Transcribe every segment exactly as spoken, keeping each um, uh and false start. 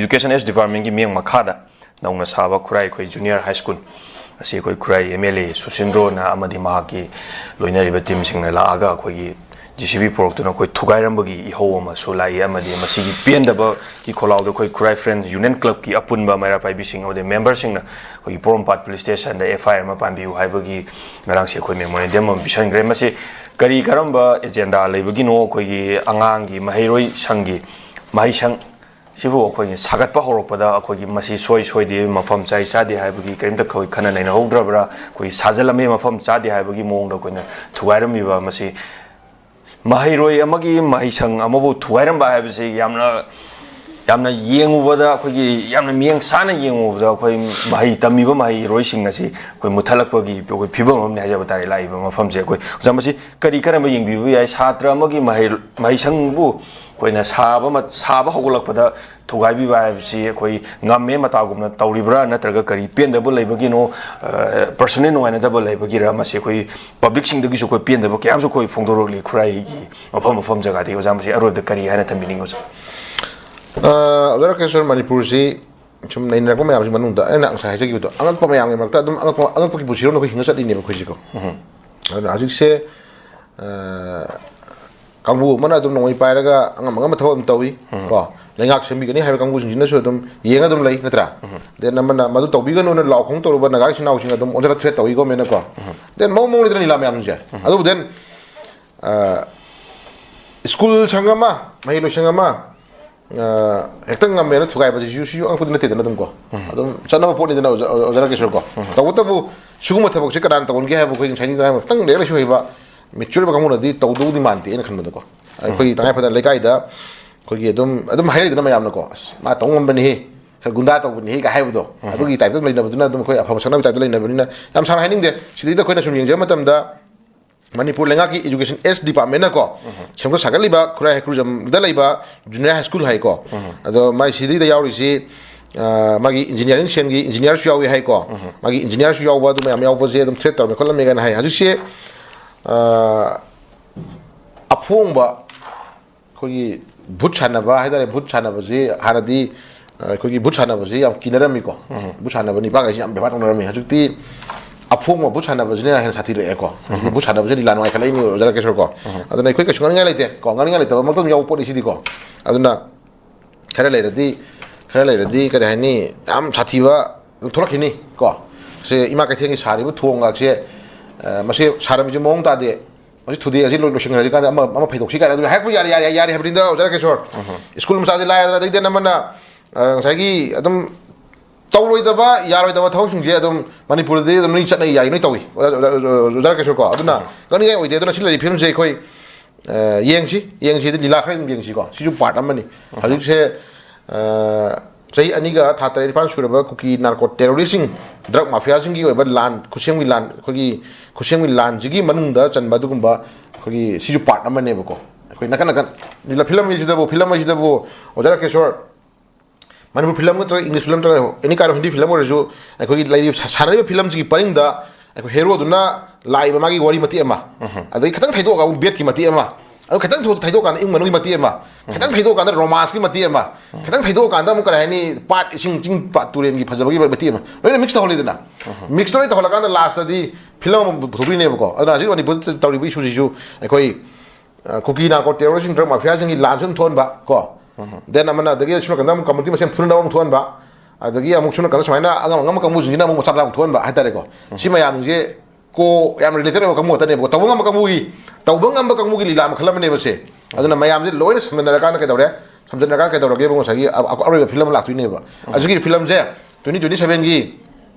Education S Departmentꯀꯤ ꯃꯤꯠꯌꯦꯡ ꯃꯈꯥꯗ ꯅꯧꯅ ꯁꯥꯕ ꯈꯨꯔꯥꯏ ꯑꯩꯈꯣꯏ Junior High School ꯑꯁꯤ ꯑꯩꯈꯣꯏ ꯈꯨꯔꯥꯏ M L A ꯁꯨꯁꯤꯟꯗ꯭ꯔꯣꯅ ꯑꯃꯗꯤ ꯃꯍꯥꯛꯀꯤ ꯂꯣꯏꯅꯔꯤꯕ teamꯁꯤꯡꯅ ꯂꯥꯛꯑꯒ ꯑꯩꯈꯣꯏꯒꯤ J C B ꯄꯨꯔꯛꯇꯨꯅ ꯑꯩꯈꯣꯏ ꯊꯨꯒꯥꯏꯔꯝꯕꯒꯤ ꯏꯍꯧ ꯑꯃꯁꯨ ꯂꯥꯛꯏ꯫ ꯑꯃꯗꯤ ꯃꯁꯤꯒꯤ ꯄꯦꯟꯗꯕꯒꯤ ꯈꯣꯜꯂꯥꯎꯗꯣ ꯑꯩꯈꯣꯏ ꯈꯨꯔꯥꯏ Friends Union Clubꯀꯤ ꯑꯄꯨꯟꯕ ꯃꯩꯔꯥ ꯄꯥꯏꯕꯤꯁꯤꯡ ꯑꯃꯗꯤ memberꯁꯤꯡꯅ ꯑꯩꯈꯣꯏꯒꯤ ꯄꯣꯔꯣꯝꯄꯥꯠ police stationꯗ F I R ꯑꯃ ꯄꯥꯟꯕꯤꯌꯨ ꯍꯥꯏꯕꯒꯤ ꯉꯔꯥꯡꯁꯦ ꯑꯩꯈꯣꯏ memorandum ꯑꯃ ꯄꯤꯁꯟꯈ꯭ꯔꯦ꯫ ꯃꯁꯤ ꯀꯔꯤ ꯀꯔꯝꯕ agenda ꯂꯩꯕꯒꯤꯅꯣ? ꯑꯩꯈꯣꯏꯒꯤ ꯑꯉꯥꯡꯒꯤ ꯃꯍꯩꯔꯣꯏ ꯁꯪꯒꯤ ꯃꯍꯩꯁꯪ ꯁꯤꯕꯨ ꯑꯩꯈꯣꯏꯒꯤ ꯁꯥꯒꯠꯄ ꯍꯧꯔꯛꯄꯗ ꯑꯩꯈꯣꯏꯒꯤ ꯃꯁꯤ ꯁꯣꯏ ꯁꯣꯏꯗꯦ, ꯃꯐꯝ ꯆꯥꯏ ꯆꯥꯗꯦ ꯍꯥꯏꯕꯒꯤ ꯀꯔꯤꯝꯇ ꯑꯩꯈꯣꯏ ꯈꯟꯅ ꯅꯩꯅꯍꯧꯗ꯭ꯔꯕ꯭ꯔꯥ? ꯑꯩꯈꯣꯏꯒꯤ ꯁꯥꯖꯜꯂꯝꯃꯤ, ꯃꯐꯝ ꯆꯥꯗꯦ ꯍꯥꯏꯕꯒꯤ ꯃꯑꯣꯡꯗ ꯑꯩꯈꯣꯏꯅ ꯊꯨꯒꯥꯏꯔꯝꯃꯤꯕ ꯃꯁꯤ ꯃꯍꯩꯔꯣꯏ ꯑꯃꯒꯤ ꯃꯍꯩꯁꯪ ꯑꯃꯕꯨ ꯊꯨꯒꯥꯏꯔꯝꯕ ꯍꯥꯏꯕꯁꯤ ꯌꯥꯝꯅ, ꯌꯥꯝꯅ ꯌꯦꯡꯉꯨꯕꯗ, ꯑꯩꯈꯣꯏꯒꯤ ꯌꯥꯝꯅ ꯃꯤꯠꯌꯦꯡ ꯆꯥꯅ ꯌꯦꯡꯉꯨꯕꯗ ꯑꯩꯈꯣꯏ ꯃꯍꯩ ꯇꯝꯃꯤꯕ ꯃꯍꯩꯔꯣꯏꯁꯤꯡ ꯑꯁꯤ ꯑꯩꯈꯣꯏ ꯃꯨꯠꯊꯠꯂꯛꯄꯒꯤ ꯑꯩꯈꯣꯏ ꯐꯤꯕꯝ ꯑꯃꯅꯤ ꯍꯥꯏꯖꯕ ꯇꯥꯔꯦ꯫ ꯂꯥꯛꯏꯕ ꯃꯐꯝꯁꯦ ꯑꯩꯈꯣꯏ ꯑꯣꯖꯥ, ꯃꯁꯤ ꯀꯔꯤ ꯀꯔꯝꯕ ꯌꯦꯡꯕꯤꯕ ꯌꯥꯏ? ꯁꯥꯇ꯭ꯔ ꯑꯃꯒꯤ ꯃꯍꯩ, ꯃꯍꯩꯁꯪꯕꯨ ꯑꯩꯈꯣꯏꯅ ꯁꯥꯕ ꯃ-, ꯁꯥꯕ ꯍꯧꯒꯠꯂꯛꯄꯗ ꯊꯨꯒꯥꯏꯕꯤꯕ ꯍꯥꯏꯕꯁꯤ ꯑꯩꯈꯣꯏ ꯉꯝꯃꯦ ꯃꯇꯥꯒꯨꯝꯅ ꯇꯧꯔꯤꯕ꯭ꯔꯥ, ꯅꯠꯇ꯭ꯔꯒ ꯀꯔꯤ ꯄꯦꯟꯗꯕ ꯂꯩꯕꯒꯤꯅꯣ? ꯑ, personal ꯅꯨꯡꯉꯥꯏꯅꯗꯕ ꯂꯩꯕꯒꯤꯔꯥ? ꯃꯁꯤ ꯑꯩꯈꯣꯏ publicꯁꯤꯡꯗꯒꯤꯁꯨ ꯑꯩꯈꯣꯏ ꯄꯦꯟꯗꯕ ꯀꯌꯥ ꯑꯃꯁꯨ ꯑꯩꯈꯣꯏ ꯐꯣꯡꯗꯣꯔꯛꯂꯤ ꯈꯨꯔꯥꯏꯒꯤ ꯃꯐꯝ ꯃꯐꯝ ꯖꯒꯥꯗꯒꯤ꯫ ꯑꯣꯖꯥ, ꯃꯁꯤ ꯑꯔꯣꯏꯕꯗ ꯀꯔꯤ ꯍꯥꯏꯅ ꯊꯝꯕꯤꯅꯤꯡꯉꯤ, ꯑꯣꯖꯥ? ꯑ, ꯑꯣꯖꯥ ꯔꯥꯀꯦꯁꯣꯔ, ꯃꯅꯤꯄꯨꯔꯁꯤ ꯁꯨꯝ ꯅꯩꯅꯔꯛꯄ ꯃꯌꯥꯝꯁꯤ ꯃꯅꯨꯡꯗ ꯑꯩꯅ ꯉꯁꯥꯏ ꯍꯥꯏꯖꯈꯤꯕꯗꯣ, ꯑꯉꯛꯄ ꯃꯌꯥꯝꯒꯤ ꯃꯔꯛꯇ ꯑꯗꯨꯝ ꯑꯉꯛꯄ, ꯑꯉꯛꯄꯒꯤ ꯄꯨꯟꯁꯤꯔꯣꯝꯗ ꯑꯩꯈꯣꯏ ꯍꯤꯡꯅ ꯆꯠꯂꯤꯅꯦꯕ ꯑꯩꯈꯣꯏꯁꯤꯀꯣ꯫ ꯑꯗꯨꯅ ꯍꯧꯖꯤꯛꯁꯦ, ꯑ, ꯀꯥꯡꯕꯨ ꯑꯃꯅ ꯑꯗꯨꯝ ꯅꯣꯡꯃꯩ ꯄꯥꯏꯔꯒ ꯑꯉꯝ ꯑꯉꯝꯕ ꯊꯕꯛ ꯑꯗꯨꯝ ꯇꯧꯏ꯫ ꯀꯣ, ꯂꯩꯉꯥꯛ ꯁꯦꯝꯕꯤꯒꯅꯤ ꯍꯥꯏꯕ ꯀꯥꯡꯕꯨꯁꯤꯡꯁꯤꯅꯁꯨ ꯑꯗꯨꯝ ꯌꯦꯡꯉ ꯑꯗꯨꯝ ꯂꯩ, ꯅꯠꯇ꯭ꯔꯥ? Then ꯑꯃꯅ ꯃꯗꯨ ꯇꯧꯕꯤꯒꯅꯨꯅ ꯂꯥꯎ ꯈꯣꯡ ꯇꯧꯔꯨꯕ ꯅꯥꯒꯥ ꯏꯆꯤꯟ ꯏꯅꯥꯎꯁꯤꯡ ꯑꯗꯨꯝ ꯑꯣꯟꯁꯤꯜꯂ threat ꯇꯧꯏ governmentꯅꯀꯣ꯫ Then ꯃꯑꯣꯡ ꯃꯑꯣꯡ ꯂꯩꯗꯅ ꯂꯤꯂꯥ ꯃꯌꯥꯝꯁꯦ꯫ ꯑꯗꯨꯕꯨ then, ꯑ, school ꯁꯪ ꯑꯃ, ꯃꯍꯩ ꯂꯣꯏꯁꯪ ꯑꯃ, ꯑ, ꯍꯦꯛꯇ ꯉꯝꯃꯦꯅ ꯊꯨꯒꯥꯏꯕꯁꯤꯁꯨ, ꯁꯤꯁꯨ ꯑꯉꯛꯄꯗꯤ ꯅꯠꯇꯦꯗꯅ ꯑꯗꯨꯝ ꯀꯣ꯫ ꯑꯗꯨꯝ ꯆꯠꯅꯕ ꯄꯣꯠꯅꯤꯗꯅ ꯑꯣꯖꯥ, ꯑꯣꯖꯥ ꯔꯥꯀꯦꯁꯣꯔ ꯀꯣ꯫ ꯇꯧꯕꯇꯕꯨ ꯁꯤꯒꯨꯝꯕ ꯊꯕꯛꯁꯦ ꯀꯅꯥꯅ ꯇꯧꯍꯟꯒꯦ ꯍꯥꯏꯕ ꯑꯩꯈꯣꯏ ꯉꯁꯥꯏ ꯈꯤꯇꯪ ꯍꯥꯏꯕ ꯈꯤꯇꯪ ꯂꯥꯏꯔꯤꯛ ꯂꯥꯏꯁꯨ ꯍꯩꯕ mature ꯑꯣꯏꯕ ꯀꯥꯡꯕꯨꯅꯗꯤ ꯇꯧꯗꯧꯗꯤ ꯃꯥꯟꯗꯦ ꯑꯩꯅ ꯈꯟꯕꯗꯀꯣ꯫ ꯑꯩꯈꯣꯏꯒꯤ ꯇꯉꯥꯏ ꯐꯗꯅ ꯂꯩꯀꯥꯏꯗ ꯑꯩꯈꯣꯏꯒꯤ ꯑꯗꯨꯝ, ꯑꯗꯨꯝ ꯍꯥꯏꯅꯩꯗꯅ ꯃꯌꯥꯝꯅꯀꯣ, "ꯑꯁ, ꯃꯥ ꯇꯧ ꯉꯝꯕꯅꯤꯍꯦ, ꯈꯔ ꯒꯨꯟꯗꯥ ꯇꯧꯕꯅꯤꯍꯦ" ꯀꯥꯏ ꯍꯥꯏꯕꯗꯣ, ꯑꯗꯨꯒꯤ typeꯇ ꯑꯗꯨꯝ ꯂꯩꯅꯕꯗꯨꯅ ꯑꯗꯨꯝ ꯑꯩꯈꯣꯏ ꯑꯐꯕ ꯁꯛꯅꯕ typeꯇ ꯂꯩꯅꯕꯅꯤꯅ ꯌꯥꯝ ꯁꯥꯡꯅ ꯍꯥꯏꯅꯤꯡꯗꯦ꯫ ꯁꯤꯗꯩꯗ ꯑꯩꯈꯣꯏꯅ ꯁꯨꯝ ꯌꯦꯡꯖꯕ ꯃꯇꯝꯗ ꯃꯅꯤꯄꯨꯔ ꯂꯩꯉꯥꯛꯀꯤ Education S Departmentꯅꯀꯣ ꯁꯦꯝꯒꯠ ꯁꯥꯒꯠꯂꯤꯕ ꯈꯨꯔꯥꯏ ꯍꯩꯀ꯭ꯔꯨꯖꯝꯗ ꯂꯩꯕ Junior High School ꯍꯥꯏꯀꯣ, ꯑꯗꯣ ꯃꯥꯏ ꯁꯤꯗꯩꯗ ꯌꯥꯎꯔꯤꯁꯤ, ꯑ, ꯃꯥꯒꯤ engineering ꯁꯦꯟꯒꯤ engineerꯁꯨ ꯌꯥꯎꯏ ꯍꯥꯏꯀꯣ꯫ ꯃꯥꯒꯤ engineerꯁꯨ ꯌꯥꯎꯕ, ꯑꯗꯨ ꯃꯌꯥꯝ ꯌꯥꯎꯕꯁꯦ ꯑꯗꯨꯝ threat ꯇꯧꯔꯝꯃꯦ ꯈꯣꯠꯂꯝꯃꯦ ꯀꯥꯏꯅ ꯍꯥꯏ꯫ ꯍꯧꯖꯤꯛꯁꯦ, ꯑ, ꯑꯐꯣꯡꯕ ꯑꯩꯈꯣꯏꯒꯤ ꯚꯨꯠ ꯁꯥꯟꯅꯕ ꯍꯥꯏꯇꯥꯔꯦ, ꯚꯨꯠ ꯁꯥꯟꯅꯕꯁꯤ ꯍꯥꯟꯅꯗꯤ ꯑꯩꯈꯣꯏꯒꯤ ꯚꯨꯠ ꯁꯥꯟꯅꯕꯁꯤ ꯌꯥꯝ ꯀꯤꯅꯔꯝꯃꯤꯀꯣ꯫ ꯎꯝ꯫ ꯚꯨꯠ ꯁꯥꯟꯅꯕ ꯅꯤꯄꯥꯒꯩꯁꯤ ꯌꯥꯝ ꯕꯦꯕꯥꯔ ꯇꯧꯅꯔꯝꯃꯤ꯫ ꯍꯧꯖꯤꯛꯇꯤ ꯑꯐꯣꯡꯕ ꯚꯨꯠ ꯁꯥꯟꯅꯕꯁꯤꯅ ꯍꯦꯟꯅ ꯁꯥꯊꯤꯔꯛꯑꯦꯀꯣ꯫ ꯎꯝ꯫ ꯚꯨꯠ ꯁꯥꯟꯅꯕꯁꯤꯅ ꯂꯤꯂꯥ ꯅꯨꯡꯉꯥꯏꯈꯠꯂꯛꯏꯅꯤ ꯑꯣꯖꯥ ꯔꯥꯀꯦꯁꯣꯔ ꯀꯣ꯫ ꯎꯝ꯫ ꯑꯗꯨꯅ ꯑꯩꯈꯣꯏ ꯀꯩꯁꯨ ꯉꯥꯡꯅꯤꯡꯉꯥꯏ ꯂꯩꯇꯦ ꯀꯣ, ꯉꯥꯡꯅꯤꯡꯉꯥꯏ ꯂꯩꯇꯕ ꯃꯔꯛꯇ ꯑꯗꯨꯝ ꯌꯥꯎꯕ ꯄꯣꯠꯅꯤ ꯁꯤꯗꯤꯀꯣ꯫ ꯑꯗꯨꯅ ꯈꯔ ꯂꯩꯔꯗꯤ, ꯈꯔ ꯂꯩꯔꯗꯤ ꯀꯔꯤ ꯍꯥꯏꯅꯤ, ꯌꯥꯝ ꯁꯥꯊꯤꯕ ꯑꯗꯨꯝ ꯊꯣꯛꯂꯛꯈꯤꯅꯤ ꯀꯣ꯫ ꯁꯦ ꯏꯃꯥ ꯀꯩꯊꯦꯜꯒꯤ ꯁꯥꯔꯤꯕ ꯊꯣꯡꯒꯁꯦ, ꯑ, ꯃꯁꯤ ꯁꯥꯔꯝꯃꯤꯁꯦ ꯃꯑꯣꯡ ꯇꯥꯗꯦ, ꯃꯁꯤ ꯊꯨꯗꯦꯛ, ꯑꯁꯤ ꯂꯣꯏ-, ꯂꯣꯏꯁꯤꯟꯈ꯭ꯔꯁꯤ ꯀꯥꯟꯗ ꯑꯃ, ꯑꯃ ꯐꯩꯗꯣꯛꯁꯤ ꯀꯥꯏꯅ ꯑꯗꯨꯝ ꯍꯥꯏꯔꯛꯄ ꯌꯥꯔꯦ, ꯌꯥꯔꯦ, ꯌꯥꯔꯦ ꯍꯥꯏꯕꯅꯤꯗ ꯑꯣꯖꯥ ꯔꯥꯀꯦꯁꯣꯔ꯫ ꯎꯝ꯫ ꯁ꯭ꯀꯨꯜ ꯃꯆꯥꯗꯤ ꯂꯥꯏꯔꯗꯅ, ꯑꯗꯩꯗꯤ ꯑꯃꯅ, ꯑ, ꯉꯁꯥꯏꯒꯤ ꯑꯗꯨꯝ ꯇꯧꯔꯣꯏꯗꯕ, ꯌꯥꯔꯣꯏꯗꯕ ꯊꯕꯛꯁꯤꯡꯁꯦ ꯑꯗꯨꯝ ꯃꯅꯤꯄꯨꯔꯗꯗꯤ ꯑꯗꯨꯝ ꯂꯣꯏ ꯆꯠꯅꯩ, ꯌꯥꯏ, ꯂꯣꯏ ꯇꯧꯏ꯫ ꯑꯣꯖꯥ, ꯑꯣꯖꯥ, ꯑꯣꯖꯥ ꯔꯥꯀꯦꯁꯣꯔ ꯀꯣ꯫ ꯑꯗꯨꯅ ꯎꯝ꯫ ꯉꯥꯡꯅꯤꯡꯉꯥꯏ ꯑꯣꯏꯗꯦ꯫ ꯑꯗꯨꯅ ꯁꯤ ꯂꯩꯔꯤꯕ ꯐꯤꯕꯝꯁꯦ ꯑꯩꯈꯣꯏ, ꯑ, ꯌꯦꯡꯁꯤ, ꯌꯦꯡꯁꯤ, ꯑꯗꯨ ꯂꯤꯂꯥ ꯈꯔ ꯑꯗꯨꯝ ꯌꯦꯡꯁꯤꯀꯣ꯫ ꯁꯤꯁꯨ part ꯑꯃꯅꯤ꯫ ꯎꯝ꯫ ꯍꯧꯖꯤꯛꯁꯦ, ꯑ, ꯆꯍꯤ ꯑꯅꯤꯒ ꯊꯥ ꯇꯔꯦꯠ ꯅꯤꯄꯥꯜ ꯁꯨꯔꯕ ꯀꯨꯀꯤ narco terroristꯁꯤꯡ, drug mafiaꯁꯤꯡꯒꯤ ꯑꯣꯏꯕ ꯂꯥꯟ, ꯈꯨꯠꯁꯦꯝꯒꯤ ꯂꯥꯟ, ꯑꯩꯈꯣꯏꯒꯤ ꯈꯨꯠꯁꯦꯝꯒꯤ ꯂꯥꯟꯁꯤꯒꯤ ꯃꯅꯨꯡꯗ ꯆꯟꯕ ꯑꯗꯨꯒꯨꯝꯕ ꯑꯩꯈꯣꯏꯒꯤ ꯁꯤꯁꯨ part ꯑꯃꯅꯦꯕꯀꯣ꯫ ꯑꯩꯈꯣꯏ ꯅꯥꯀꯟ ꯅꯥꯀꯟ ꯂꯤꯂꯥ ꯐꯤꯂꯝ ꯍꯥꯏꯁꯤꯗꯕꯨ, ꯐꯤꯂꯝ ꯍꯥꯏꯁꯤꯗꯕꯨ ꯑꯣꯖꯥ ꯔꯥꯀꯦꯁꯣꯔ, ꯃꯅꯤꯄꯨꯔ ꯐꯤꯂꯝ ꯅꯠꯇ꯭ꯔꯒ English ꯐꯤꯂꯝ ꯅꯠꯇ꯭ꯔꯒ any kind of Hindi film ꯑꯣꯏꯔꯁꯨ, ꯑꯩꯈꯣꯏꯒꯤ ꯂꯩꯔꯤꯕ ꯁꯥ-, ꯁꯥꯟꯅꯔꯤꯕ ꯐꯤꯂꯝꯁꯤꯒꯤ ꯄꯔꯤꯡꯗ ꯑꯩꯈꯣꯏ ꯍꯦꯔꯣꯗꯨꯅ ꯂꯥꯛꯏꯕ ꯃꯥꯒꯤ ꯋꯥꯔꯤ ꯃꯇꯦꯛ ꯑꯃ, ꯎꯝ꯫ ꯑꯗꯒꯤ ꯈꯤꯇꯪ ꯊꯩꯗꯣꯛꯑꯒ ꯑꯃꯨꯛ ꯕꯦꯠꯀꯤ ꯃꯇꯦꯛ ꯑꯃ, ꯑꯗꯨ ꯈꯤꯇꯪ ꯊꯣ-, ꯊꯩꯗꯣꯛꯑꯀꯥꯟꯗ ꯏꯃꯨꯡ ꯃꯅꯨꯡꯒꯤ ꯃꯇꯦꯛ ꯑꯃ, ꯎꯝ꯫ ꯈꯤꯇꯪ ꯊꯩꯗꯣꯛꯑꯀꯥꯟꯗ romanceꯀꯤ ꯃꯇꯦꯛ ꯑꯃ, ꯎꯝ꯫ ꯈꯤꯇꯪ ꯊꯩꯗꯣꯛꯑꯀꯥꯟꯗ ꯑꯃꯨꯛ ꯀꯔꯤ ꯍꯥꯏꯅꯤ, ꯄꯥꯠ ꯏꯁꯤꯡ ꯆꯤꯡ ꯄꯥꯠ ꯇꯨꯔꯦꯟꯒꯤ ꯐꯖꯕꯒꯤ ꯃꯇꯦꯛ ꯑꯃ, ꯂꯣꯏꯅ mix ꯇꯧꯍꯜꯂꯤꯗꯅ꯫ ꯎꯝ꯫ Mix ꯇꯧꯔ ꯇꯧꯍꯜꯂꯀꯥꯟꯗ lastꯇꯗꯤ ꯐꯤꯂꯝ ꯑꯃ ꯄꯨꯊꯣꯛꯇꯣꯏꯅꯦꯕꯀꯣ꯫ ꯑꯗꯨꯅ ꯍꯧꯖꯤꯛ ꯃꯅꯤꯄꯨꯔꯗ ꯇꯧꯔꯤꯕ issueꯁꯤꯁꯨ ꯑꯩꯈꯣꯏ ꯑ, ꯀꯨꯀꯤ narco terroristꯁꯤꯡ, drug mafiaꯁꯤꯡꯒꯤ ꯂꯥꯟꯁꯨ ꯑꯗꯨꯝ ꯊꯣꯛꯍꯟꯕ ꯀꯣ꯫ ꯎꯝ꯫ Then ꯑꯃꯅ, ꯑꯗꯒꯤ ꯑꯁꯣꯝ ꯅꯥꯀꯟꯗ ꯑꯃꯨꯛ community ꯃꯁꯦꯟ ꯐꯨꯅꯅꯕ ꯑꯃꯨꯛ ꯊꯣꯛꯍꯟꯕ, ꯑꯗꯒꯤ ꯑꯃꯨꯛ ꯁꯣꯝ ꯅꯥꯀꯟꯗ ꯁꯨꯃꯥꯏꯅ ꯑꯉꯝ ꯑꯉꯝꯕ ꯀꯥꯡꯕꯨꯁꯤꯡꯁꯤꯅ ꯑꯃꯨꯛ ꯃꯆꯥ ꯃꯆꯥ ꯑꯃꯨꯛ ꯊꯣꯛꯍꯟꯕ ꯍꯥꯏꯇꯥꯔꯦꯀꯣ꯫ ꯎꯝ꯫ ꯁꯤ ꯃꯌꯥꯝꯁꯦ ꯀꯣ ꯌꯥꯝ related ꯑꯣꯏꯕ ꯀꯥꯡꯕꯨ ꯉꯥꯛꯇꯅꯦꯕꯀꯣ꯫ ꯇꯧꯕ ꯉꯝꯕ ꯀꯥꯡꯕꯨꯒꯤ, ꯇꯧꯕ ꯉꯝꯕ ꯀꯥꯡꯕꯨꯒꯤ ꯂꯤꯂꯥ ꯃꯈꯜ ꯑꯃꯅꯦꯕ ꯁꯦ꯫ ꯑꯗꯨꯅ ꯃꯌꯥꯝꯁꯦ ꯂꯣꯏꯅ ꯁꯝꯖꯟꯅꯔꯀꯥꯟꯗ ꯀꯩꯗꯧꯔꯦ? ꯁꯝꯖꯟꯅꯔꯀꯥꯟꯗ ꯀꯩꯗꯧꯔꯒꯦꯕ? ꯉꯁꯥꯏꯒꯤ ꯑ-, ꯑ-, ꯑꯔꯣꯏꯕ ꯐꯤꯂꯝ ꯑꯃ ꯂꯥꯛꯇꯣꯏꯅꯦꯕ꯫ ꯎꯝ꯫ ꯑꯁꯤꯒꯤ ꯐꯤꯂꯝꯁꯦ twenty twenty sevenꯒꯤ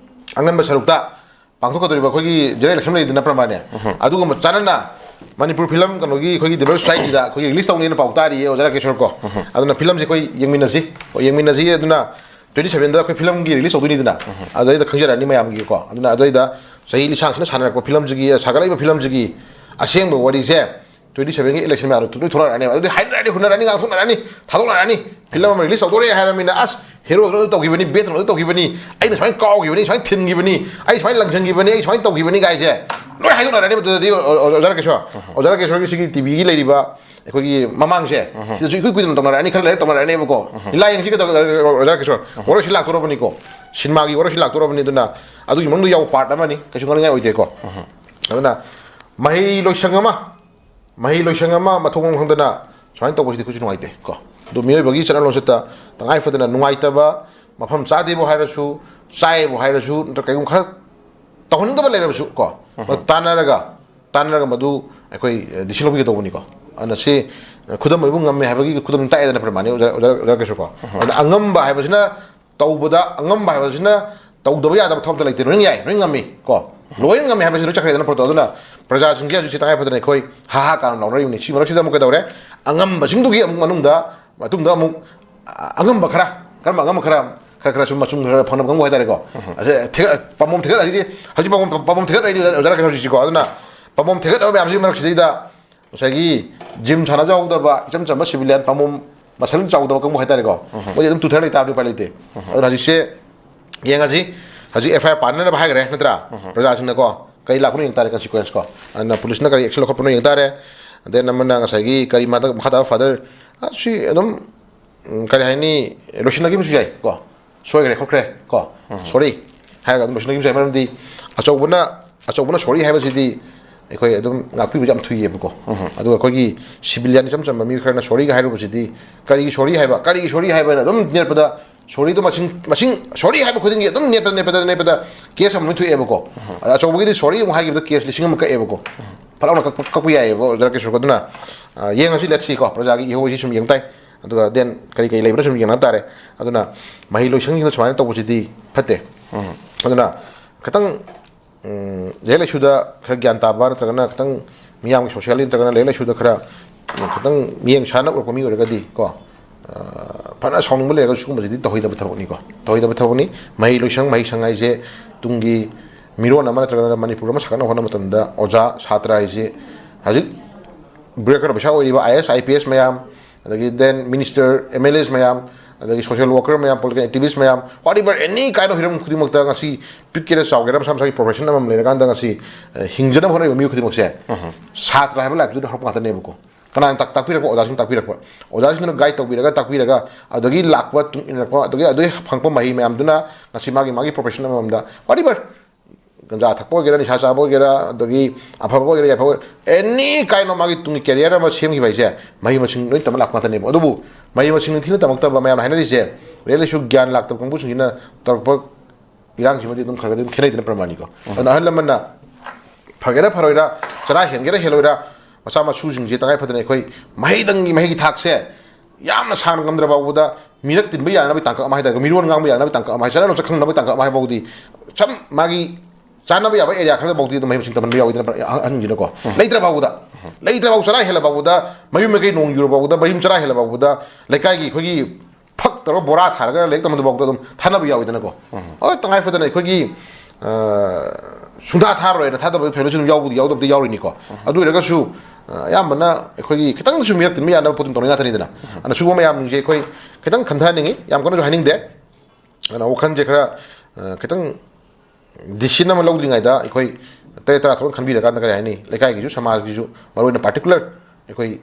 ꯑꯉꯟꯕ ꯁꯔꯨꯛꯇ ꯄꯥꯡꯊꯣꯛꯀꯗꯧꯔꯤꯕ ꯑꯩꯈꯣꯏꯒꯤ general election ꯂꯩꯗꯅ ꯄ꯭ꯔꯃꯥꯅꯦ, ꯎꯝ꯫ ꯑꯗꯨꯒ ꯆꯥꯟꯅꯅ ꯃꯅꯤꯄꯨꯔ ꯐꯤꯂꯝ ꯀꯩꯅꯣꯒꯤ ꯑꯩꯈꯣꯏꯒꯤ Development Societyꯗ ꯑꯩꯈꯣꯏꯒꯤ release ꯇꯧꯅꯤꯅ ꯄꯥꯎ ꯇꯥꯔꯤꯌꯦ ꯑꯣꯖꯥ ꯔꯥꯀꯦꯁꯣꯔ ꯀꯣ꯫ ꯎꯝ꯫ ꯑꯗꯨꯅ ꯐꯤꯂꯝꯁꯦ ꯑꯩꯈꯣꯏ ꯌꯦꯡꯃꯤꯟꯅꯁꯤ꯫ ꯍꯣꯏ, ꯌꯦꯡꯃꯤꯟꯅꯁꯤ꯫ ꯑꯗꯨꯅ twenty sevenꯗ ꯑꯩꯈꯣꯏ ꯐꯤꯂꯝꯒꯤ release ꯇꯧꯗꯣꯏꯅꯤꯗꯅ, ꯎꯝ꯫ ꯑꯗꯨꯗꯩꯗ ꯈꯪꯖꯔꯛꯑꯅꯤ ꯃꯌꯥꯝꯒꯤꯀꯣ꯫ ꯑꯗꯨꯅ ꯑꯗꯨꯗꯩꯗ ꯆꯍꯤ ꯂꯤꯁꯥꯡꯁꯤꯅ ꯁꯥꯟꯅꯔꯛꯄ ꯐꯤꯂꯝꯁꯤꯒꯤ, ꯁꯥꯒꯠꯂꯛꯏꯕ ꯐꯤꯂꯝꯁꯤꯒꯤ ꯑꯁꯦꯡꯕ ꯋꯥꯔꯤꯁꯦ twenty sevenꯒꯤ election ꯃꯌꯥꯝꯗꯣ ꯂꯣꯏ ꯊꯣꯛꯂꯛꯑꯅꯦꯕ꯫ ꯑꯗꯨꯗꯤ ꯍꯥꯏꯅꯔꯅꯤ, ꯍꯨꯟꯅꯔꯅꯤ, ꯉꯥꯡꯊꯣꯛꯅꯔꯅꯤ, ꯊꯥꯗꯣꯛꯅꯔꯅꯤ꯫ ꯐꯤꯂꯝ ꯑꯃ release ꯇꯧꯗꯣꯔꯦ ꯍꯥꯏꯔꯃꯤꯅ, ꯑꯁ, ꯍꯦꯔꯣꯗꯨꯅ ꯑꯗꯨ ꯇꯧꯈꯤꯕꯅꯤ, ꯕꯦꯠꯇꯨꯅ ꯑꯗꯨ ꯇꯧꯈꯤꯕꯅꯤ, ꯑꯩꯅ ꯁꯨꯃꯥꯏꯅ ꯀꯥꯎꯈꯤꯕꯅꯤ, ꯁꯨꯃꯥꯏꯅ ꯊꯤꯟꯈꯤꯕꯅꯤ, ꯑꯩ ꯁꯨꯃꯥꯏꯅ ꯂꯪꯁꯤꯟꯈꯤꯕꯅꯤ, ꯑꯩ ꯁꯨꯃꯥꯏꯅ ꯇꯧꯈꯤꯕꯅꯤ ꯀꯥꯏꯁꯦ ꯂꯣꯏ ꯍꯥꯏꯗꯣꯛꯅꯔꯅꯤ꯫ ꯑꯗꯨꯗꯗꯤ ꯑꯣ-, ꯑꯣ-, ꯑꯣꯖꯥ ꯔꯥꯀꯦꯁꯣꯔ, ꯑꯣꯖꯥ ꯔꯥꯀꯦꯁꯣꯔꯒꯤ ꯁꯤꯒꯤ ꯇꯤꯚꯤꯒꯤ ꯂꯩꯔꯤꯕ ꯑꯩꯈꯣꯏꯒꯤ ꯃꯃꯥꯡꯁꯦ, ꯁꯤꯗꯁꯨ ꯏꯀꯨꯏ ꯀꯨꯏꯗꯅ ꯇꯧꯅꯔꯛꯑꯅꯤ, ꯈꯔ ꯂꯩꯔ ꯇꯧꯅꯔꯛꯑꯅꯦꯕꯀꯣ꯫ ꯂꯤꯂꯥ ꯌꯦꯡꯁꯤ ꯀꯩꯗꯧ-, ꯑꯣꯖꯥ ꯔꯥꯀꯦꯁꯣꯔ, ꯋꯥꯔꯣꯏ ꯁꯤ ꯂꯥꯛꯇꯣꯔꯕꯅꯤꯀꯣ, ꯁꯤꯅꯦꯃꯥꯒꯤ ꯋꯥꯔꯣꯏ ꯁꯤ ꯂꯥꯛꯇꯣꯔꯕꯅꯤ꯫ ꯑꯗꯨꯅ ꯑꯗꯨꯒꯤ ꯃꯅꯨꯡꯗ ꯌꯥꯎꯕ ꯄꯥꯔꯠ ꯑꯃꯅꯤ, ꯀꯩꯁꯨ ꯉꯥꯡꯅꯤꯡꯉꯥꯏ ꯑꯣꯏꯗꯦꯀꯣ꯫ ꯑꯗꯨꯅ ꯃꯍꯩ ꯂꯣꯏꯁꯪ ꯑꯃ, ꯃꯍꯩ ꯂꯣꯏꯁꯪ ꯑꯃ ꯃꯊꯣꯡ ꯃꯔꯝ ꯈꯪꯗꯅ ꯁꯨꯃꯥꯏꯅ ꯇꯧꯕꯁꯤꯗꯤ ꯑꯩꯈꯣꯏꯁꯨ ꯅꯨꯡꯉꯥꯏꯇꯦ ꯀꯣ꯫ ꯑꯗꯨ ꯃꯤꯑꯣꯏꯕꯒꯤ ꯆꯠꯅ ꯂꯣꯟꯆꯠꯇ ꯇꯉꯥꯏ ꯐꯗꯅ ꯅꯨꯡꯉꯥꯏꯇꯕ, ꯃꯐꯝ ꯆꯥꯗꯦꯕꯨ ꯍꯥꯏꯔꯁꯨ, ꯆꯥꯏꯕꯨ ꯍꯥꯏꯔꯁꯨ, ꯅꯠꯇ꯭ꯔꯒ ꯀꯩꯒꯨꯝꯕ ꯈꯔ ꯇꯧꯍꯟꯅꯤꯡꯗꯕ ꯂꯩꯔꯕꯁꯨ ꯀꯣ, ꯇꯥꯟꯅꯔꯒ, ꯇꯥꯟꯅꯔꯒ ꯃꯗꯨ ꯑꯩꯈꯣꯏ decision ꯂꯧꯕꯤꯒꯗꯧꯕꯅꯤꯀꯣ꯫ ꯑꯗꯨꯅ ꯁꯤ ꯈꯨꯗꯝ ꯑꯣꯏꯕ ꯉꯝꯃꯦ ꯍꯥꯏꯕꯒꯤ ꯈꯨꯗꯝ ꯇꯥꯛꯑꯦꯗꯅ ꯄ꯭ꯔꯃꯥꯟꯅꯤ ꯑꯣꯖꯥ, ꯑꯣꯖꯥ, ꯑꯣꯖꯥ ꯀꯩꯁꯨ ꯀꯣ꯫ ꯑꯗꯨꯅ ꯑꯉꯝꯕ ꯍꯥꯏꯕꯁꯤꯅ ꯇꯧꯕꯗ, ꯑꯉꯝꯕ ꯍꯥꯏꯕꯁꯤꯅ ꯇꯧꯗꯕ ꯌꯥꯗꯕ ꯊꯕꯛꯇ ꯂꯩꯇꯦ, ꯂꯣꯏꯅ ꯌꯥꯏ, ꯂꯣꯏꯅ ꯉꯝꯃꯤ ꯀꯣ꯫ ꯂꯣꯏꯅ ꯉꯝꯃꯤ ꯍꯥꯏꯕꯁꯤ ꯂꯣꯏ ꯆꯠꯈ꯭ꯔꯦꯗꯅ ꯄꯣꯠꯇꯣ꯫ ꯑꯗꯨꯅ ꯄ꯭ꯔꯖꯥꯁꯤꯡꯁꯦ ꯍꯧꯖꯤꯛꯁꯦ ꯇꯉꯥꯏ ꯐꯗꯅ ꯑꯩꯈꯣꯏ ꯍꯥ ꯍꯥ ꯀꯥꯝ ꯂꯥꯎꯅꯔꯤꯕꯅꯤ꯫ ꯁꯤ ꯃꯔꯛꯁꯤꯗ ꯑꯃꯨꯛ ꯀꯩꯗꯧꯔꯦ? ꯑꯉꯝꯕꯁꯤꯡꯗꯨꯒꯤ ꯑꯃꯨꯛ ꯃꯅꯨꯡꯗ ꯃꯇꯨꯡꯗ ꯑꯃꯨꯛ, ꯑ, ꯑꯉꯝꯕ ꯈꯔ, ꯀꯔꯝꯕ ꯑꯉꯝꯕ ꯈꯔ, ꯈꯔ ꯈꯔ ꯁꯨꯝ ꯃꯆꯨꯝ ꯈꯔ ꯐꯪꯅꯕ ꯀꯥꯡꯕꯨ ꯍꯥꯏꯇꯥꯔꯦꯀꯣ꯫ ꯑꯁꯦ ꯊꯦꯒꯠ-, ꯄꯥꯝꯕꯣꯝ ꯊꯦꯒꯠ ꯍꯥꯏꯁꯤꯗꯤ ꯍꯧꯖꯤꯛ ꯄꯥꯝꯕꯣꯝ, ꯄꯥꯝꯕꯣꯝ ꯊꯦꯒꯠ ꯍꯥꯏꯗꯤ ꯑꯣꯖꯥ ꯀꯩꯅꯣ ꯍꯧꯖꯤꯛꯁꯤꯀꯣ꯫ ꯑꯗꯨꯅ ꯄꯥꯝꯕꯣꯝ ꯊꯦꯒꯠꯅꯕ ꯃꯌꯥꯝꯁꯤꯒꯤ ꯃꯔꯛꯁꯤꯗꯩꯗ ꯉꯁꯥꯏꯒꯤ ꯖꯤꯝ ꯁꯥꯟꯅꯖꯍꯧꯗꯕ ꯏꯆꯝ ꯆꯝꯕ ꯁꯤꯚꯤꯂꯤꯌꯟ ꯄꯥꯝꯕꯣꯝ ꯃꯁꯜ ꯆꯥꯎꯗꯕ ꯀꯥꯡꯕꯨ ꯍꯥꯏꯇꯥꯔꯦꯀꯣ꯫ ꯃꯣꯏꯗꯤ ꯑꯗꯨꯝ ꯇꯨꯊꯔ ꯂꯩꯇꯥꯕꯗꯤ ꯎꯄꯥꯏ ꯂꯩꯇꯦ꯫ ꯑꯗꯨꯅ ꯍꯧꯖꯤꯛꯁꯦ ꯌꯦꯡꯉꯁꯤ꯫ ꯍꯧꯖꯤꯛ FIR ꯄꯥꯟꯅꯅꯕ ꯍꯥꯏꯈ꯭ꯔꯦ ꯅꯠꯇ꯭ꯔꯥ? ꯄ꯭ꯔꯖꯥꯁꯤꯡꯅꯀꯣ ꯀꯔꯤ ꯂꯥꯛꯄꯅꯣ ꯌꯦꯡ ꯇꯥꯔꯦ, consequence ꯀꯣ꯫ ꯑꯗꯨꯅ ꯄꯨꯂꯤꯁꯅ ꯀꯔꯤ action ꯂꯧꯈꯠꯄꯅꯣ ꯌꯦꯡ ꯇꯥꯔꯦ꯫ ꯑꯗꯩ ꯑꯃꯅ ꯉꯁꯥꯏꯒꯤ ꯀꯔꯤ ꯃꯥꯗ-, ꯃꯈꯥ ꯇꯥꯕ ꯐꯥꯗꯔ, ꯑ, ꯁꯤ ꯑꯗꯨꯝ, ꯎꯝ, ꯀꯔꯤ ꯍꯥꯏꯅꯤ, ꯂꯣꯏꯁꯤꯟꯅꯈꯤꯕꯁꯨ ꯌꯥꯏ ꯀꯣ꯫ ꯁꯣꯏꯈ꯭ꯔꯦ ꯈꯣꯠꯈ꯭ꯔꯦ ꯀꯣ, sorry ꯍꯥꯏꯔꯒ ꯑꯗꯨꯝ ꯂꯣꯏꯁꯤꯟꯅꯈꯤꯕꯁꯨ ꯌꯥꯏ꯫ ꯃꯔꯝꯗꯤ ꯑꯆꯧꯕꯅ, ꯑꯆꯧꯕꯅ sorry ꯍꯥꯏꯕꯁꯤꯗꯤ ꯑꯩꯈꯣꯏ ꯑꯗꯨꯝ ꯉꯥꯛꯄꯤꯕ ꯌꯥꯝ ꯊꯨꯏꯌꯦꯕꯀꯣ꯫ ꯑꯗꯨꯒ ꯑꯩꯈꯣꯏꯒꯤ civilian ꯏꯆꯝ ꯆꯝꯕ ꯃꯤ ꯈꯔꯅ sorryꯒ ꯍꯥꯏꯔꯨꯕꯁꯤꯗꯤ, "ꯀꯔꯤꯒꯤ sorry ꯍꯥꯏꯕ? ꯀꯔꯤꯒꯤ sorry ꯍꯥꯏꯕ?" ꯍꯥꯏꯅ ꯑꯗꯨꯝ ꯅꯦꯠꯄꯗ, sorryꯗꯣ ꯃꯁꯤꯡ, ꯃꯁꯤꯡ, sorry ꯍꯥꯏꯕ ꯈꯨꯗꯤꯡꯒꯤ ꯑꯗꯨꯝ ꯅꯦꯠꯄꯗ, ꯅꯦꯠꯄꯗ, ꯅꯦꯠꯄꯗ case ꯑꯃ ꯂꯣꯏ ꯊꯣꯛꯑꯦꯕꯀꯣ꯫ ꯑꯗ ꯑꯆꯧꯕꯒꯤꯗꯤ sorry ꯑꯃꯨꯛ ꯍꯥꯏꯈꯤꯕꯗ case ꯂꯤꯁꯤꯡ ꯑꯃ ꯀꯛꯑꯦꯕꯀꯣ꯫ ꯐꯠ ꯂꯥꯎꯅ ꯀꯛꯄ, ꯀꯛꯄ ꯌꯥꯏꯌꯦꯕ ꯑꯣꯖꯥ ꯀꯩꯁꯨ꯫ ꯑꯗꯨꯅ, ꯑ, ꯌꯦꯡꯉꯁꯤ, let's see ꯀꯣ, ꯄ꯭ꯔꯖꯥꯒꯤ ꯏꯍꯧꯁꯤ ꯁꯨꯝ ꯌꯦꯡ ꯇꯥꯏ꯫ ꯑꯗꯨꯒ then ꯀꯔꯤ ꯀꯔꯤ ꯂꯩꯕꯅ ꯁꯨꯝ ꯌꯦꯡꯅꯕ ꯇꯥꯔꯦ꯫ ꯑꯗꯨꯅ ꯃꯍꯩ ꯂꯣꯏꯁꯪꯁꯤꯡꯗ ꯁꯨꯃꯥꯏꯅ ꯇꯧꯕꯁꯤꯗꯤ ꯐꯠꯇꯦ꯫ ꯑꯗꯨꯅ ꯈꯤꯇꯪ, ꯎꯝ, ꯂꯥꯏꯔꯤꯛ ꯂꯥꯏꯁꯨꯗ ꯈꯔ ꯒ꯭ꯌꯥꯟ ꯇꯥꯕ ꯅꯠꯇ꯭ꯔꯒꯅ ꯈꯤꯇꯪ ꯃꯤꯌꯥꯝꯒꯤ socially ꯅꯠꯇ꯭ꯔꯒꯅ ꯂꯥꯏꯔꯤꯛ ꯂꯥꯏꯁꯨꯗ ꯈꯔ, ꯎꯝ, ꯈꯤꯇꯪ ꯃꯤꯠꯌꯦꯡ ꯁꯥꯟꯅ ꯎꯔꯛꯄ ꯃꯤ ꯑꯣꯏꯔꯒꯗꯤ ꯀꯣ, ꯑ, ꯐꯅ ꯁꯥꯎꯅꯤꯡꯕ ꯂꯩꯔꯒꯁꯨ ꯁꯤꯒꯨꯝꯕꯁꯤꯗꯤ ꯇꯧꯍꯩꯗꯕ ꯊꯕꯛꯅꯤꯀꯣ꯫ ꯇꯧꯍꯩꯗꯕ ꯊꯕꯛꯅꯤ꯫ ꯃꯍꯩ ꯂꯣꯏꯁꯪ, ꯃꯍꯩꯁꯪ ꯍꯥꯏꯁꯦ ꯇꯨꯡꯒꯤ ꯃꯤꯔꯣꯟ ꯑꯃ ꯅꯠꯇ꯭ꯔꯒꯅ ꯃꯅꯤꯄꯨꯔ ꯑꯃ ꯁꯥꯒꯠꯅꯕ ꯍꯣꯠꯅꯕ ꯃꯇꯝꯗ ꯑꯣꯖꯥ, ꯁꯥꯇ꯭ꯔ ꯍꯥꯏꯁꯦ ꯍꯧꯖꯤꯛ ꯕ꯭ꯔꯦꯛꯀꯔ ꯄꯩꯁꯥ ꯑꯣꯏꯔꯤꯕ IAS, IPS ꯃꯌꯥꯝ, ꯑꯗꯒꯤ then minister, MLAs ꯃꯌꯥꯝ, ꯑꯗꯒꯤ social worker ꯃꯌꯥꯝ, political activist ꯃꯌꯥꯝ, whatever, any kind of ꯍꯤꯔꯝ ꯈꯨꯗꯤꯡꯃꯛꯇ ꯉꯁꯤ ꯄꯤꯛꯀꯦꯔꯥ ꯆꯥꯎꯒꯦꯔꯥ ꯃꯁꯥ ꯃꯁꯥꯒꯤ profession ꯑꯃꯃꯝ ꯂꯩꯔꯀꯥꯟꯗ ꯉꯁꯤ, ꯑ, ꯍꯤꯡꯖꯅꯕ ꯍꯣꯠꯅꯔꯤꯕ ꯃꯤꯑꯣꯏ ꯈꯨꯗꯤꯡꯃꯛꯁꯦ ꯁꯥꯇ꯭ꯔ ꯍꯥꯏꯕ ꯂꯥꯏꯔꯤꯛꯇꯨꯗ ꯍꯧꯔꯛꯄ ꯉꯥꯛꯇꯅꯦꯕꯀꯣ꯫ ꯀꯅꯥꯅ ꯇꯥꯛ-, ꯇꯥꯛꯄꯤꯔꯛꯄ? ꯑꯣꯖꯥꯁꯤꯡꯅ ꯇꯥꯛꯄꯤꯔꯛꯄ꯫ ꯑꯣꯖꯥꯁꯤꯡꯗꯨꯅ guide ꯇꯧꯕꯤꯔꯒ, ꯇꯥꯛꯄꯤꯔꯒ, ꯑꯗꯨꯗꯒꯤ ꯂꯥꯛꯄ ꯇꯨꯡ ꯏꯟꯅꯔꯛꯄ, ꯑꯗꯨꯗꯒꯤ ꯑꯗꯨꯗꯒꯤ ꯐꯪꯉꯛꯄ ꯃꯍꯩ ꯃꯌꯥꯝꯗꯨꯅ ꯉꯁꯤ ꯃꯥꯒꯤ, ꯃꯥꯒꯤ profession ꯑꯃꯃꯝꯗ, whatever, ꯒꯟꯖꯥ ꯊꯛꯄ ꯑꯣꯏꯒꯦꯔꯥ, ꯅꯤꯁꯥ ꯆꯥꯕ ꯑꯣꯏꯒꯦꯔꯥ, ꯑꯗꯒꯤ ꯑꯐꯕ ꯑꯣꯏꯒꯦꯔꯥ, ꯌꯥꯏꯐꯕ ꯑꯣꯏꯒꯦꯔꯥ, any kind of ꯃꯥꯒꯤ ꯇꯨꯡꯒꯤ career ꯑꯃ ꯁꯦꯝꯈꯤꯕ ꯍꯥꯏꯁꯦ ꯃꯍꯩ ꯃꯁꯤꯡ ꯂꯣꯏ ꯇꯝꯕ ꯂꯥꯛꯄ ꯉꯥꯛꯇꯅꯦꯕ꯫ ꯑꯗꯨꯕꯨ ꯃꯍꯩ ꯃꯁꯤꯡ ꯊꯤꯅ ꯇꯝꯃꯛꯇꯕ ꯃꯌꯥꯝꯅ ꯍꯥꯏꯅꯔꯤꯁꯦ, ꯂꯥꯏꯔꯤꯛ ꯂꯥꯏꯁꯨ ꯒ꯭ꯌꯥꯟ ꯂꯥꯛꯇꯕ ꯀꯥꯡꯕꯨꯁꯤꯡꯁꯤꯅ ꯇꯧꯔꯛꯄ ꯏꯔꯥꯡꯁꯤꯃꯗꯤ ꯑꯗꯨꯝ ꯈꯔ ꯈꯔꯗꯤ ꯑꯗꯨꯝ ꯈꯦꯠꯅꯩꯗꯅ, ꯄ꯭ꯔꯃꯥꯅꯤꯀꯣ꯫ ꯑꯗꯨꯅ ꯑꯍꯜ ꯂꯃꯟꯅ ꯐꯒꯦꯔꯥ ꯐꯔꯣꯏꯔꯥ, ꯆꯔꯥ ꯍꯦꯟꯒꯦꯔꯥ ꯍꯦꯜꯂꯣꯏꯔꯥ, ꯃꯆꯥ ꯃꯁꯨꯁꯤꯡꯁꯦ ꯇꯉꯥꯏ ꯐꯗꯅ ꯑꯩꯈꯣꯏ ꯃꯍꯩꯗꯪꯒꯤ, ꯃꯍꯩꯒꯤ ꯊꯥꯛꯁꯦ ꯌꯥꯝꯅ ꯁꯥꯡꯅ ꯉꯝꯗ꯭ꯔ ꯐꯥꯎꯕꯗ, ꯃꯤꯔꯛ ꯇꯤꯟꯕ ꯌꯥꯅꯕꯒꯤ ꯇꯥꯡꯀꯛ ꯑꯃ ꯍꯥꯏꯇꯥꯔꯦ, ꯃꯤꯔꯣꯟ ꯉꯥꯡꯕ ꯌꯥꯅꯕꯒꯤ ꯇꯥꯡꯀꯛ ꯑꯃ ꯍꯥꯏ, ꯆꯠꯅ ꯂꯣꯟꯆꯠ ꯈꯪꯅꯕꯒꯤ ꯇꯥꯡꯀꯛ ꯑꯃ ꯍꯥꯏ ꯐꯥꯎꯕꯗꯤ ꯁꯝ ꯃꯥꯒꯤ ꯆꯥꯅꯕ ꯌꯥꯕ area ꯈꯔꯗ ꯐꯥꯎꯗꯤ ꯑꯗꯨꯝ ꯃꯍꯩ ꯃꯁꯤꯡ ꯇꯝꯍꯟꯕ ꯌꯥꯎꯋꯤꯗꯅ, ꯑꯍꯟꯁꯤꯡꯁꯤꯅꯀꯣ꯫ ꯂꯩꯇ꯭ꯔ ꯐꯥꯎꯕꯗ, ꯂꯩꯇ꯭ꯔ ꯐꯥꯎ, ꯆꯔꯥ ꯍꯦꯜꯂ ꯐꯥꯎꯕꯗ, ꯃꯌꯨꯝ ꯃꯀꯩ ꯅꯣꯡ ꯌꯨꯔ ꯐꯥꯎꯕꯗ, ꯃꯌꯨꯝ ꯆꯔꯥ ꯍꯦꯜꯂ ꯐꯥꯎꯕꯗ, ꯂꯩꯀꯥꯏꯒꯤ ꯑꯩꯈꯣꯏꯒꯤ ꯐꯛ ꯇꯧꯔꯒ ꯕꯣꯔꯥ ꯊꯥꯔꯒ ꯂꯥꯏꯔꯤꯛ ꯇꯝꯍꯟꯕꯐꯥꯎꯗ ꯑꯗꯨꯝ ꯊꯥꯅꯕ ꯌꯥꯎꯋꯤꯗꯅꯀꯣ꯫ ꯍꯣꯏ, ꯇꯉꯥꯏ ꯐꯗꯅ ꯑꯩꯈꯣꯏꯒꯤ, ꯑ, ꯁꯨꯡꯊꯥ ꯊꯥꯔꯣꯏꯅ ꯊꯥꯗꯕ family ꯁꯨ ꯑꯗꯨꯝ ꯌꯥꯎꯕꯨꯗꯤ ꯌꯥꯎꯗꯕꯗꯤ ꯌꯥꯎꯔꯤꯅꯤꯀꯣ꯫ ꯑꯗꯨ ꯑꯣꯏꯔꯒꯁꯨ, ꯑ, ꯑꯌꯥꯝꯕꯅ ꯑꯩꯈꯣꯏꯒꯤ ꯈꯤꯇꯪꯁꯨ ꯃꯤꯔꯛ ꯇꯤꯟꯕ ꯌꯥꯅꯕ ꯄꯣꯠꯇꯨ ꯇꯧꯅꯤꯡ ꯉꯥꯛꯇꯅꯤꯗꯅ꯫ ꯑꯗꯨꯅ ꯁꯤꯒꯨꯝꯕ ꯃꯌꯥꯝꯁꯦ ꯑꯩꯈꯣꯏ ꯈꯤꯇꯪ ꯈꯟꯊꯍꯟꯅꯤꯡꯉꯤ, ꯌꯥꯝ ꯀꯟꯅꯁꯨ ꯍꯥꯏꯅꯤꯡꯗꯦ꯫ ꯑꯗꯨꯅ ꯋꯥꯈꯜꯁꯦ ꯈꯔ, ꯑ, ꯈꯤꯇꯪ decision ꯑꯃ ꯂꯧꯗ꯭ꯔꯤꯉꯩꯗ ꯑꯩꯈꯣꯏ ꯇꯔꯦꯠ ꯇꯔꯥ ꯊꯣꯛꯅ ꯈꯟꯕꯤꯔꯀꯥꯟꯗ, ꯀꯔꯤ ꯍꯥꯏꯅꯤ, ꯂꯩꯀꯥꯏꯒꯤꯁꯨ ꯁꯃꯥꯖꯀꯤꯁꯨ, ꯃꯔꯨꯑꯣꯏꯅ particular ꯑꯩꯈꯣꯏ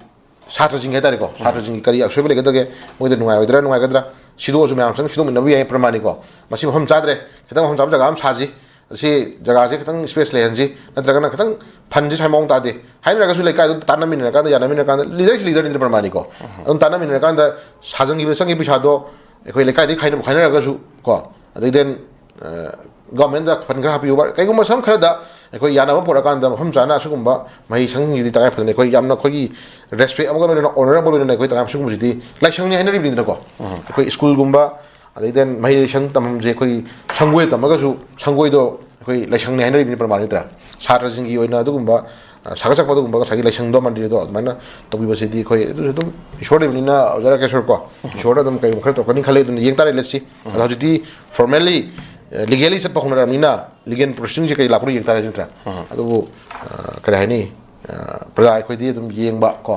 ꯁꯥꯇ꯭ꯔꯁꯤꯡꯒꯤ ꯍꯥꯏꯇꯥꯔꯦꯀꯣ, ꯁꯥꯇ꯭ꯔꯁꯤꯡꯒꯤ ꯀꯔꯤ ꯑꯁꯣꯏꯕ ꯂꯩꯒꯗꯒꯦ, ꯃꯣꯏꯗ ꯅꯨꯡꯉꯥꯏꯔꯣꯏꯗ꯭ꯔꯥ ꯅꯨꯡꯉꯥꯏꯒꯗ꯭ꯔꯥ, ꯁꯤꯗꯣꯛꯑꯁꯨ ꯃꯌꯥꯝ ꯆꯪ ꯁꯤꯗꯣꯛꯃꯤꯟꯅꯕ ꯌꯥꯏ, ꯄ꯭ꯔꯃꯥꯅꯤꯀꯣ꯫ ꯃꯁꯤ ꯃꯐꯝ ꯆꯥꯗ꯭ꯔꯦ, ꯈꯤꯇꯪ ꯃꯐꯝ ꯆꯥꯕ ꯖꯒꯥ ꯑꯃ ꯁꯥꯁꯤ, ꯑꯁꯤ ꯖꯒꯥꯁꯦ ꯈꯤꯇꯪ space ꯂꯩꯍꯟꯁꯤ, ꯅꯠꯇ꯭ꯔꯒꯅ ꯈꯤꯇꯪ fund ꯁꯦ ꯁ꯭ꯋꯥꯏ ꯃꯑꯣꯡ ꯇꯥꯗꯦ ꯍꯥꯏꯅꯔꯒꯁꯨ ꯂꯩꯀꯥꯏꯗꯨ ꯇꯥꯟꯅꯃꯤꯟꯅꯔꯀꯥꯟꯗ, ꯌꯥꯅꯃꯤꯟꯅꯔꯀꯥꯟꯗ, leader ꯁꯤ leader ꯅꯤꯗꯅ, ꯄ꯭ꯔꯃꯥꯅꯤꯀꯣ꯫ ꯑꯗꯨꯝ ꯇꯥꯟꯅꯃꯤꯟꯅꯔꯀꯥꯟꯗ ꯁꯥꯖꯟꯈꯤꯕ, ꯆꯪꯈꯤꯕ ꯄꯩꯁꯥꯗꯣ ꯑꯩꯈꯣꯏ ꯂꯩꯀꯥꯏꯗꯒꯤ ꯈꯥꯏꯅꯕ ꯈꯥꯏꯅꯔꯒꯁꯨ ꯀꯣ, ꯑꯗꯩ then, ꯑ, government ꯇ fund ꯈꯔ ꯍꯥꯞꯄꯤꯌꯨ, ꯀꯩꯒꯨꯝꯕ ꯁꯝ ꯈꯔꯗ ꯑꯩꯈꯣꯏ ꯌꯥꯅꯕ ꯄꯨꯔꯛꯑꯀꯥꯟꯗ ꯃꯐꯝ ꯆꯥꯅ ꯑꯁꯤꯒꯨꯝꯕ ꯃꯍꯩ ꯁꯪꯁꯤꯡꯁꯤꯗꯤ ꯇꯉꯥꯏ ꯐꯗꯅ ꯑꯩꯈꯣꯏ ꯌꯥꯝꯅ ꯑꯩꯈꯣꯏꯒꯤ respect ꯑꯃꯒ ꯂꯣꯏꯅꯅ, honor ꯑꯃꯒ ꯂꯣꯏꯅꯅ ꯑꯩꯈꯣꯏ ꯇꯉꯥꯏ ꯁꯤꯒꯨꯝꯕꯁꯤꯗꯤ ꯂꯥꯏꯁꯪꯅꯤ ꯍꯥꯏꯅꯔꯤꯕꯅꯤꯗꯅꯀꯣ꯫ ꯑꯩꯈꯣꯏ school ꯒꯨꯝꯕ, ꯑꯗꯩ then ꯃꯍꯩ ꯂꯣꯏꯁꯪ ꯇꯝꯐꯝꯁꯦ ꯑꯩꯈꯣꯏꯒꯤ ꯁꯪꯒꯣꯏ ꯇꯝꯃꯒꯁꯨ ꯁꯪꯒꯣꯏꯗꯣ ꯑꯩꯈꯣꯏ ꯂꯥꯏꯁꯪꯅꯤ ꯍꯥꯏꯅꯔꯤꯕꯅꯤ, ꯄ꯭ꯔꯃꯥꯟ ꯅꯠꯇ꯭ꯔꯥ? ꯁꯥꯇ꯭ꯔꯁꯤꯡꯒꯤ ꯑꯣꯏꯅ ꯑꯗꯨꯒꯨꯝꯕ, ꯑ, ꯁꯥꯒꯠ ꯆꯠꯄ ꯑꯗꯨꯒꯨꯝꯕ ꯉꯁꯥꯏꯒꯤ ꯂꯥꯏꯁꯪꯗꯣ, ꯃꯟꯗꯤꯔꯗꯣ ꯑꯗꯨꯃꯥꯏꯅ ꯇꯧꯕꯤꯕꯁꯤꯗꯤ ꯑꯩꯈꯣꯏ ꯑꯗꯨꯁꯨ ꯑꯗꯨꯝ ꯏꯁꯣꯔ ꯂꯩꯕꯅꯤꯅ, ꯑꯣꯖꯥ ꯔꯥꯀꯦꯁꯣꯔ ꯀꯣ, ꯏꯁꯣꯔꯅ ꯑꯗꯨꯝ ꯀꯩꯒꯨꯝꯕ ꯈꯔ ꯇꯧꯔꯛꯀꯅꯤ ꯈꯜꯂꯦ꯫ ꯑꯗꯨꯅ ꯌꯦꯡ ꯇꯥꯔꯦ, let's see꯫ ꯑꯗꯣ ꯍꯧꯖꯤꯛꯇꯤ formally, ꯑ, legally ꯆꯠꯄ ꯍꯧꯅꯔꯕꯅꯤꯅ, legal proceeding ꯁꯦ ꯀꯩ ꯂꯥꯛꯄꯅꯣ ꯌꯦꯡ ꯇꯥꯔꯦ ꯅꯠꯇ꯭ꯔꯥ? ꯑꯗꯨꯕꯨ, ꯑ, ꯀꯔꯤ ꯍꯥꯏꯅꯤ, ꯑ, ꯄ꯭ꯔꯖꯥ ꯑꯩꯈꯣꯏꯗꯤ ꯑꯗꯨꯝ ꯌꯦꯡꯕ ꯀꯣ,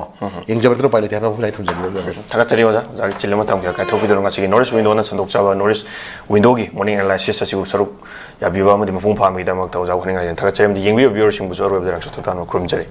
ꯌꯦꯡꯖꯕ ꯅꯠꯇꯅ ꯎꯄꯥꯏ ꯂꯩꯇꯦ ꯍꯥꯏꯕ ꯃꯐꯝꯁꯤꯗ ꯑꯩ ꯊꯝꯖꯒꯦ꯫ ꯊꯥꯒꯠꯆꯔꯤ ꯑꯣꯖꯥ, ꯑꯣꯖꯥꯒꯤ ꯆꯤꯜꯂꯕ ꯃꯇꯝ ꯀꯌꯥ ꯀꯥꯏꯊꯣꯛꯄꯤꯗꯨꯅ ꯉꯁꯤꯒꯤ North East Window ꯅ ꯁꯟꯗꯣꯛꯆꯕ North East Window ꯒꯤ morning analysis ꯑꯁꯤꯕꯨ ꯁꯔꯨꯛ ꯌꯥꯕꯤꯕ ꯑꯃꯗꯤ ꯃꯄꯨꯡ ꯐꯥꯍꯟꯕꯒꯤꯗꯃꯛꯇ ꯑꯣꯖꯥꯕꯨ ꯈꯪꯅꯤꯡꯉꯥꯏ ꯊꯥꯒꯠꯆꯔꯤ꯫ ꯑꯃꯗꯤ ꯌꯦꯡꯕꯤꯔꯤꯕ viewer ꯁꯤꯡꯕꯨꯁꯨ ꯑꯔꯣꯏꯕꯗ ꯅꯛꯁꯨ ꯊꯧꯇꯥꯟꯅ ꯈꯨꯔꯨꯝꯖꯔꯤ꯫